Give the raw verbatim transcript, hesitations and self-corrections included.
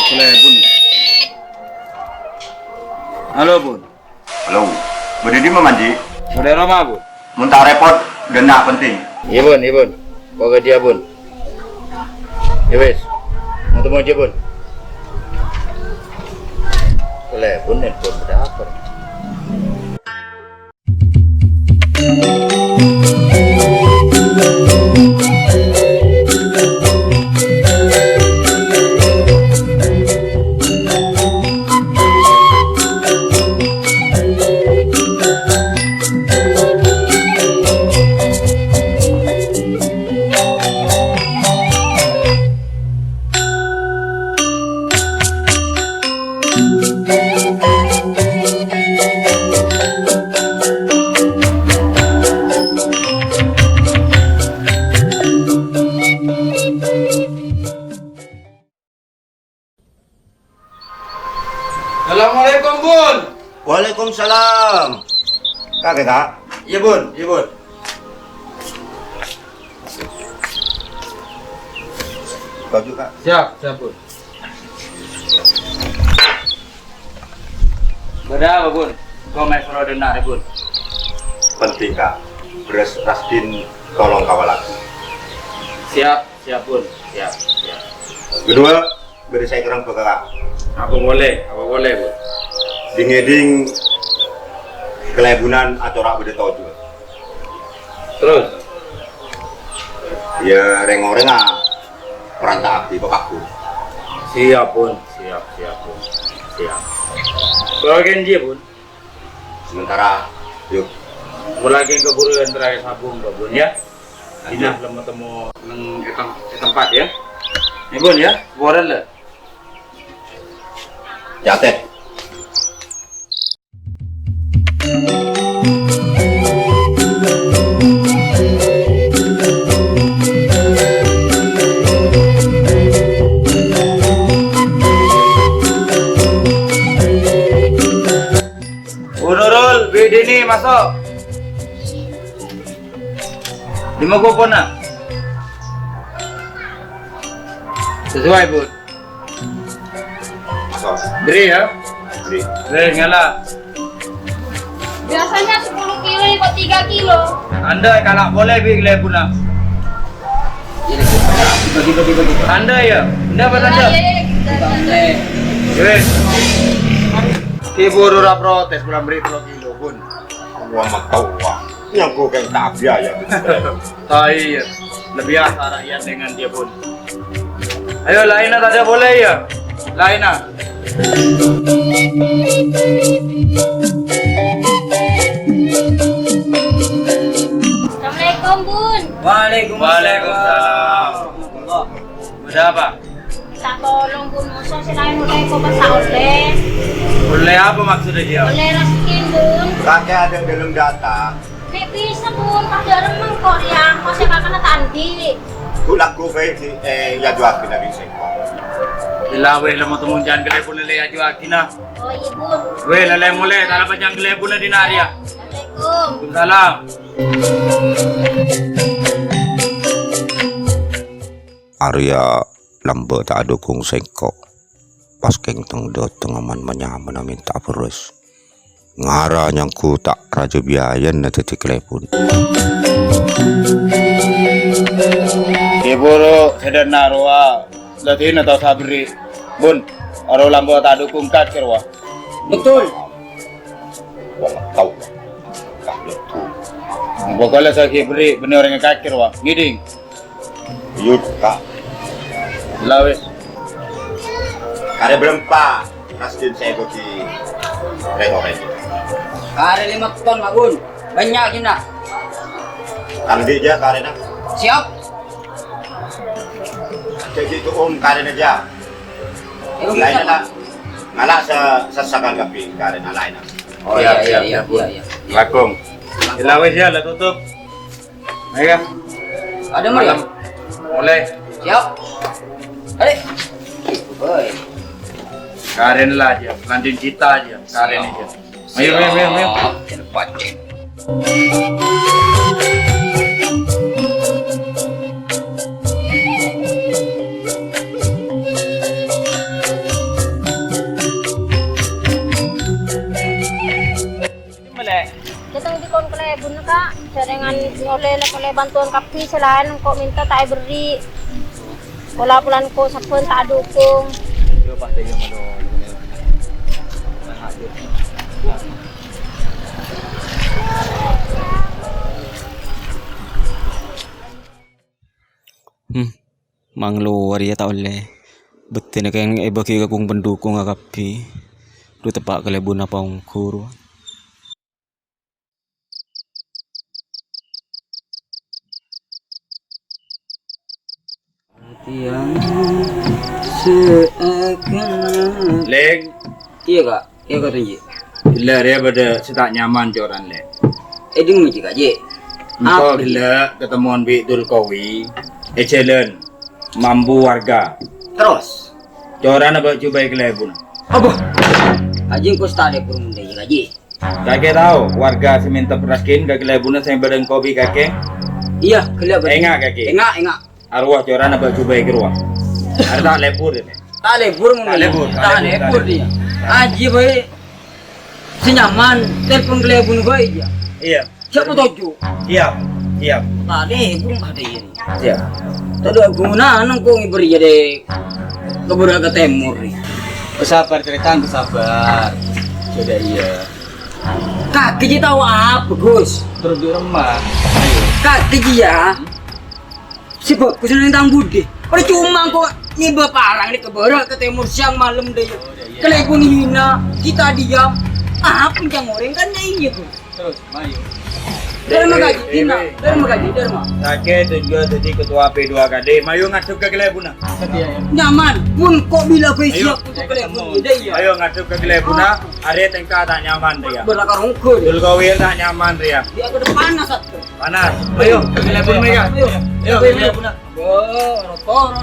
Kalèbun. Halo, Bun. Halo. Bâdâ è dimma, Manji? Bâdâ è roma, Bun. Mon ta' rèpot, ghânna' penting. Iyâ, Bun, iyâ, Bun. Poko'è jiyâ, Bun. Yâ wis. Mau temu aja, Bun. Kalèbun nelpon bâdâ apa? Assalamualaikum, Bun. Waalaikumsalam. Kakè, Kak? Iyâ, Bun. Iyâ, Bun. Baju, Kak. Siap, siap, Bun. Bâdâ apa, Bun? Kok mè' soro dâ' enna' rè, Bun? Penting, Kak. Bherrâs Rasdin tolong kawalaghi. Siap, siap, Bun. Siap, siap. Kedua, bâdâ sè èkèrèm bâkal, Kak. Apa polè? Apa polè, Bun? Dhing-ngèdhing kalèbunan atora' bâdâ tojjhu. Terros? Yâ, rèng-orèngnga peranta'aghi pakabbhi. Siap, Bun. Siap, siap, Bun. Siap. Kaulâ ghânjhi, Bun. Sementara, yuk. Kaulâ ghun kabhuru èntaraghi sabung, Bun, yâ. Lanjut. Dinah lem-, temo neng è tem-, è tempat, yâ. Ngghi, Bun, yâ. Saporana, la. Catet. Bu Nurul, Bu Dini, maso'. Dimma kopona? Sesuai, Bun. Maso'. Beri, yâ. Beri. Beri, ngala. Biasanya sepuluh kilo, ini kok tiga kilo. Anda kalah boleh, Bi, kalèbunna. Anda, yâ? Anda apa Anda? Iya, iya, iya, kita, kita. Yowes. Ki buru ra protes, bulan beri tello kilo, Bun. Wah, matowa. Nyangko kayak tak biaya. Ah, iya. Lebih asa rakyat dengan dia, Bun. Ayo, laènna tadâ' polè, yâ. Laènna. Assalamualaikum, Bun. Waalaikumsalam. Waalaikumsalam. Ada apa? Minta tolong, Bun. Masa sè laèn ollè, kok pas ta' ollè? Ollè apa maksudnya dia? Ollè Rasdin, Bun. Kakè ada dalam data. Mè' bisa, Bun, padâ remmeng kok, rèya. Kok sè kakana ta' andi'. Gu-, lagghu bhâi, Ji, eh, èajuwâghi ka sèngko'. Ella wè, la mo temo jhân kalèbunna la èajuwâghi, na. Oh, iyâ, Bun. Wè, la lè molè, ta' la panjhâng kalèbunna dinna' rèya. Assalamualaikum. Waalaikumsalam. Arèya lambâ' ta' adhukung sèngko'. Pas kèng teng-dâteng aman manyamana mènta bherrâs. Ngara nyangko ta' rajâ biayana dhâddhi kalèbun. Ibu ro, sèdhâna rowa, ladhinna tao sabherri'. Bun, aro lambâ' ta' adhukung kakè rowa. Betul. Wah, tao. Pokokna sè ghi' berri' bânnè orèngnga kakè rowa. Ngèdhing. Yut, Kak. La wis. Karè bârâmpa, Rasdin sè èbâghi rèng-orèng. Karè lèma ton, Pak Bun. Bânnya' ghinna. Kandhi' jâ karèna. Siap. Jâ' ghi' tu'um karèna jâ. Laènna, Pak. Ngala' sa-, sassakan kabbhi karèna laènna. Oh, iya, iya, iya, iya, iya. Langkong. La wis yâ, la tutup. Ayo. Ada mari. Malem. Mulai. Siap. Ayo. Boy. Karèn la jâ, lanjut kita aja. Karèn aja. Ayo, ayo, ayo, ayo. Siap. Jangan pancing. Sèrèngan ollè, ollè bantuan kabbhi, sè laèn engko' mènta ta' èberri'. Pola-pola engko' sabbhân ta' adhukung. Hmm, manglowa rèya ta' ollè. Bhâdhina kèng èbâghi ka kung-pendhukungnga kabbhi. Dhu teppa' kalèbunna pa ongghu rowa. Tiang seakan Lèng. Iyâ, Ka'. Iyâ, Ka' Tunji. Ghellâ' rèya bâdâ sè ta' nyaman, Coran, Lèng. È dimma, Ji, Ka', Ji? Engko' ghellâ' katemmowan bi' Dulkowi è jhâlân mambu warga. Terros? Corana bâ' jhubâ' è kalèbunna. Apa? Ka' Ji, engko' sè ta' lèbur mon dâ' iyâ, Ka' Ji. Kakè tao warga sè mènta perraghin ka kalèbunna sè bâdâ engko' bi' kakè? Iyâ, ghellâ' bâdâ. Enga' kakè. Enga', enga'. Arowa corana bâ' jhubâ' è rowa. Arè ta' lèbur, ya? Ta' lèbur, mon Ta' lèbur, ta' ta' lèbur, lèbur, ta' diyâ. Lèbur. Aji bhâi sè nyaman, telpon kalèbun bhâi, ya. Iyâ. Siap, Tojo. Siap, siap. Ta' lèbur, ta' diyâ. Siap. Tadâ' ghunana engko' ngibâr iyâ dâ' ka bârâ' ka tèmor, rè. Sabbhâr, tarètan, sabbhâr. Sudah, iyâ. Kakè jiyâ tao apa, Gus? Terros dâ' remma. Ayo. Kakè jiyâ. Sè bhâghus neng tang budi. Parcoma engko' ngibâ parang nè ka bârâ' ka tèmor sèyang malem, dâ' iyâ. Kalèbun hina, kita diam. Apa ca'na orèng kan dâ' iyâ, Gus? Terros, mayu. Dârma Kaji, Dina. Dârma Kaji, Dârma. Kakè tunjuwâ dhâddhi ketua P dua K D. Mayu ngadhep ka kalèbunna. Nyaman, pon ko' bilâ bhâi siap untuk kalèbun, dâ' iyâ. Ayo ngadhep ka kalèbunna. Arè tèngka ta' nyaman, rèya. Bârâ' karongkol. Dulkowi ta' nyaman, rèya. Di aku panas, Sat. Panas. Ayo, ka kalèbun, Mega. Ayo. Ayo, ka kalèbunna. Wah, rotor.